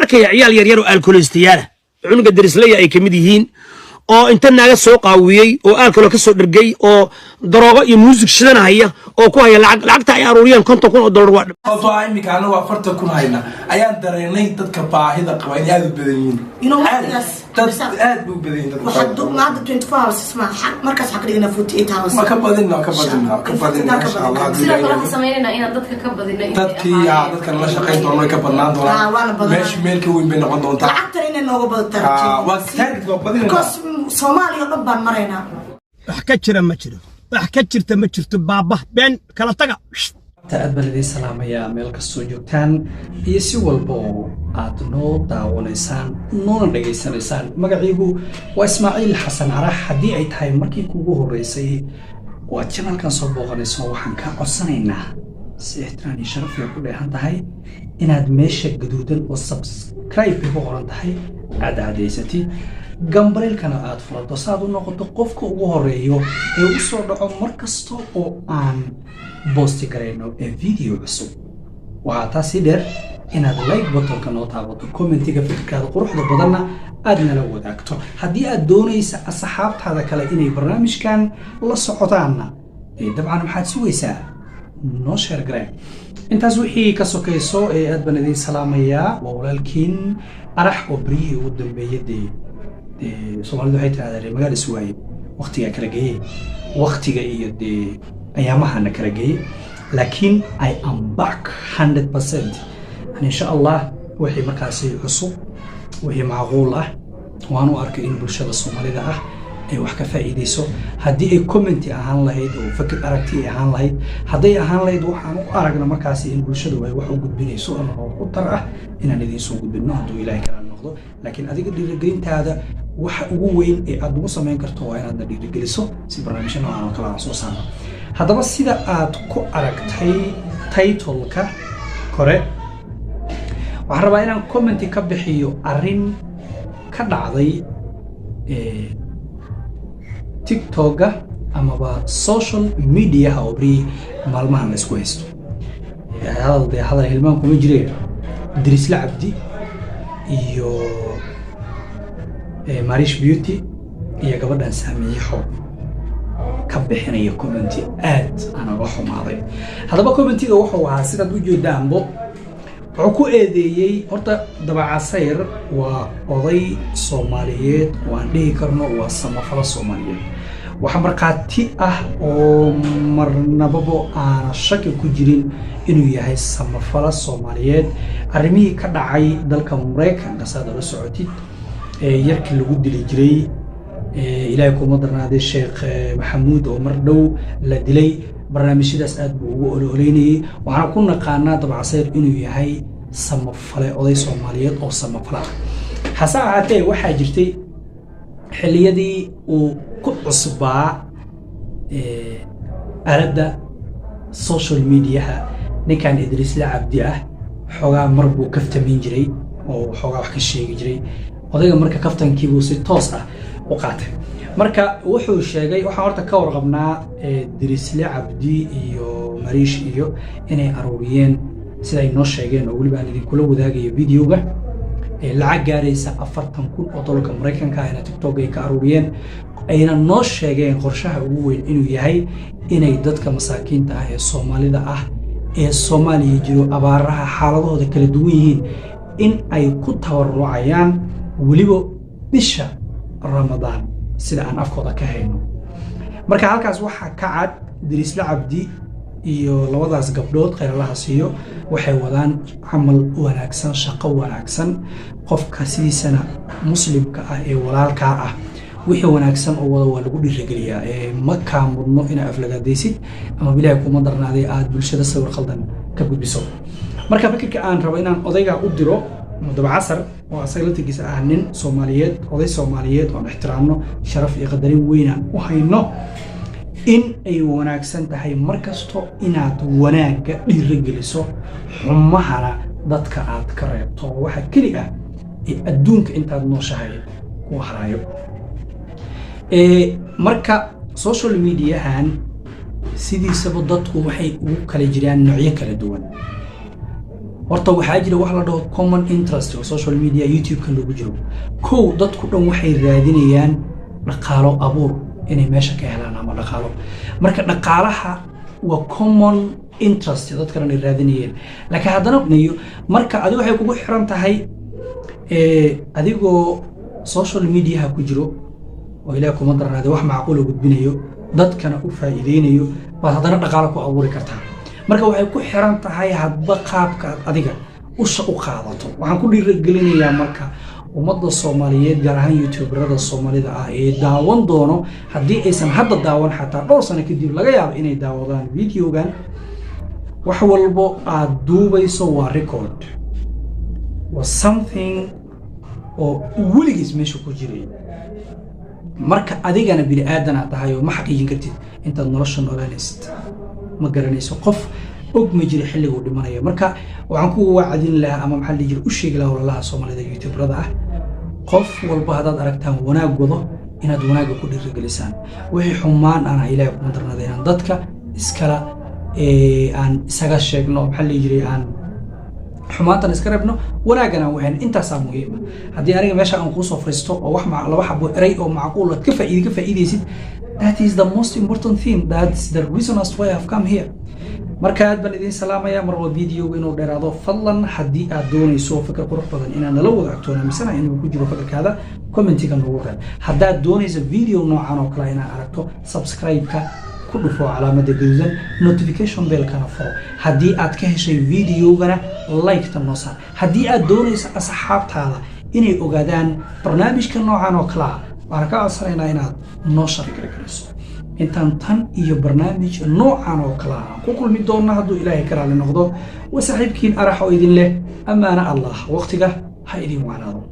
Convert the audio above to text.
Arkaya ciyaal yaryar oo alkoolistayaala, cunuga darislaya ay ka mid yihiin, oo inta naaga soo qaawiyey oo alcohol ka soo dhergay oo daroogo iyo muusig shidanahaya oo ku haya lacag, lacagta ay aruuriyeen $50,000 waa Sababtoo ah iminka anagu 40,000 hayna ayaan dareenay dadka baahida qaba inay aada u badan yihiin. Waqtigaas, Dad Cabdisaaq, aad bay u badan yihiin dadka waxaad baahida qaba. Maanta 24 hours ma markaas waxaa ka dhiganaa 48 hours. Ma ka badina, ka badina, ka badina, insha Allah, haddii Sidoo kale Ilaahay waxaan sameynaynaa inaan dadka ka badino intay dadkii yaa ahaayeen. Dadkan la shaqayn doono way ka badnaan Ah, doonaan. waana badanaa. Meesha meel ka weyn bay noqon doontaa. Lacagtan inay nooga badataa. Ah, waa target, waa badinaynaa. Because Soomaaliya oo dhan baan maraynaa. Wax ka jira ma jiro, wax ka jirta ma jirto, baaba been kala taga. Aad baan idiin salaamayaa meel kastoo joogtaan iyo si walba oo aad noo daawanaysaan, noona dhegaysanaysaan. Magaciigu waa Ismaaciil Xasan Carax. Haddii ay tahay markii kugu horreysay oo aad channelkan soo booqanayso, waxaan kaa codsanaynaa si ixtiraam iyo sharaf ay ku dheehan tahay inaad meesha gaduudan oo subscribe ay ku qoran tahay aad cadaysatid, gambaleelkana aad furato, si aad u noqoto qofka ugu horeeyo ee u soo dhaco mar kasta oo aan post garayno ee video cusub. Waxaa taa sii dheer inaad like buttonka noo taabato, commentiga fikirkaada quruxda badanna aad nala wadaagto. Haddii aad doonaysa asxaabtaada kale inay barnaamijkan la socotaanna, dee dabcan waxaad sugaysaa? Noo share gareen. Intaas wixii ka sokayso ee aad baan idiin salaamayaa. Waa walaalkiin Arax oo beryihii ugu dambeeyay, dee Soomaalidu waxay tirahdaan reer magaal is waaye, waqtigaa kala geeyey, waqtiga iyo dee ayaamahana kala geeyey, laakiin I am back 100%. Yani insha Allah wixii markaasi cusub, wixii macquul ah, waan u arkay in bulshada Soomaalida ah ay wax ka faa'iidayso, haddii ay comment ahaan lahayd oo fakir aragti ay ahaan lahayd, hadday ahaan lahayd waxaan u aragna markaasi in bulshadu ay wax u gudbinayso ama oo ku tar ah inaan idiin soo gudbinno, hadduu Ilaahay kala noqdo. Laakiin adiga dhiirigelintaada waxa ugu weyn ee aad ugu samayn karto waa inaadna dhiirigeliso si barnaamijyo noocan oo kale aan soo saarno. Haddaba, sida aad ku aragtay titleka kore, waxaan rabaa inaan commenti ka bixiyo arrin ka dhacday TikToka amaba social mediaha oo beri maalmahan la isku haysto. Hadal dee hadal hilmaan kuma jireen. Dirisle Cabdi iyo Marish Beauty iyo gabadhan Saamiixo ka bixinaya commenti aad aan uga xumaaday. Haddaba commentiga wuxuu ahaa, sidaad u jeedaanbo, wuxuu ku eedeeyey horta Dabacasayr waa oday Soomaaliyeed oo aan dhihi karno waa samafalo Soomaaliyeed. Waxaa markhaati ah oo marnababo aana shaki ku jirin inuu yahay samafalo Soomaaliyeed arrimihii ka dhacay dalka Maraykanka, saad ola socotid, ee yarkii lagu dili jiray, Ilaahay kuma darnaaday, Sheekh Maxamuud oo mar dhow la dilay. Barnaamijyadaas aad buu ugu ololeynayey. Waxaana ku naqaanaa Dabcasayr inuu yahay samafale, oday Soomaaliyeed oo samafala ah. Hase ahaatee, waxaa jirtay xilliyadii uu ku cusbaa aaladda social mediaha ninkan Idriisle Cabdi ah, xoogaa mar buu kaftamayn jiray oo xoogaa wax ka sheegi jiray odayga. Marka kaftankiibuu si toos ah u qaatay. Marka wuxuu sheegay, waxaan horta ka warqabnaa Dirisle Cabdi iyo Mariish iyo inay aruuriyeen, sida ay noo sheegeen oo weliba aan idinkula wadaagayo videoga, lacag gaaraysa 40,000 oo dollarka Maraykanka ah, ina TikTok ay ka aruuriyeen, ayna noo sheegeen qorshaha ugu weyn inuu yahay inay dadka masaakiinta ah ee Soomaalida ah ee Soomaaliya jiro, abaaraha xaaladahooda kala duwan yihiin, in ay ku tabarucayaan weliba bisha Ramadaan, sida aan afkooda ka hayno. Marka halkaas waxaa ka cad Dirisle Cabdi iyo labadaas gabdhood, khayralaha siiyo, waxay wadaan camal wanaagsan, shaqo wanaagsan. Qofka sidiisana muslimka ah ee walaalkaa ah wixii wanaagsan oo wada waa lagu dhiirigeliyaa. Ma kaa mudno inaad aflagaadaysid ama bilaahi kuma darnaaday aad bulshada sawir khaldan ka gudbiso. Marka fikirka aan rabo inaan odayga u diro Dabcasar, oo asaga laftirkiisa ah nin Soomaaliyeed, oday Soomaaliyeed oon ixtiraamno, sharaf iyo qadarin weynaan u hayno, in ay wanaagsan tahay mar kasto inaad wanaagga dhiirigeliso, xumahana dadka aad ka reebto, oo waxa keli ah ee adduunka intaad nooshahay ku harayo. Marka social mediahan sidiisaba dadku waxay ugu kala jiraan noocyo kala duwan. Horta waxaa jira wax la dhaho common interest oo social media, YouTube-ka lagu jiro. Kow, dadku dhan waxay raadinayaan dhaqaalo abuur inay meesha ka helaan ama dhaqaalo. Marka dhaqaalaha waa common interest dadka dhan ay raadinayeen, laakiin haddana marka adigu waxay kugu xiran tahay adigoo social mediaha ku jiro oo Ilaah kuma darnaade wax macquula gudbinayo, dadkana u faa'iideynayo, baad haddana dhaqaalo ku abuuri kartaa. Marka waxay ku xiran tahay hadba qaabka aad adiga usha u qaadato. Waxaan ku dhiirigelinayaa marka ummadda Soomaaliyeed, gaar ahaan YouTuberada Soomaalida ah ee daawan doono, haddii aysan hadda daawan, xataa dhowr sano kadib laga yaabo inay daawadaan videogan, wax walbo aad duubayso waa record, waa something oo weligiis meesha ku jiray. Marka adigana bini aadan aad tahay oo ma xaqiijin kartid intaad nolosha noolaanaysid. Ma garanayso, qof og ma jiro xilliguu dhimanayo. Marka waxaan ku wacdin lahaa ama maxaa la dhihi jira u sheegi lahaa walaalaha Soomaalida YouTuberada ah, qof walba haddaad aragtaan wanaag wado, inaad wanaagga ku dhiirigelisaan. Wixii xumaan aan Ilaahay kuma darnada inaan dadka iskala aan isaga sheegno, maxaa la dhihi jiray, aan xumaantan iska reebno, wanaaggan aan wahayn. Intaasaa muhiima. Haddii aniga meesha aan kuusoo fariisto oo wax laba xabo eray oo macquul aad ka faa'iidaysid, that is the most important thing. That's the reason as why I have come here. Marka aad baan idiin salaamaya. Mar walba videoga inuu dheeraado, fadlan haddii aad doonayso fikir qurux badan inaad nala wadaagto, aaminsanahay inuu ku jiro fikirkaada, commentiga noogu reeb. Haddaad doonayso video noocan oo kale inaad aragto, subscribe-ka ku dhufo calaamada gaduudan, notification bellkana furo. Haddii aad ka heshay videogana, like-ta noo saar. Haddii aad doonayso asxaabtaada inay ogaadaan barnaamijka noocan oo kale ah, waxaan ka codsanaynaa inaad noo share garayso. Intaan tan iyo barnaamij noocan oo kale ah aan ku kulmi doonno, hadduu Ilaahay ka raali noqdo, waa saaxiibkiin Arax oo idin leh ammaano Allah, waqtiga ha idin wacnaado.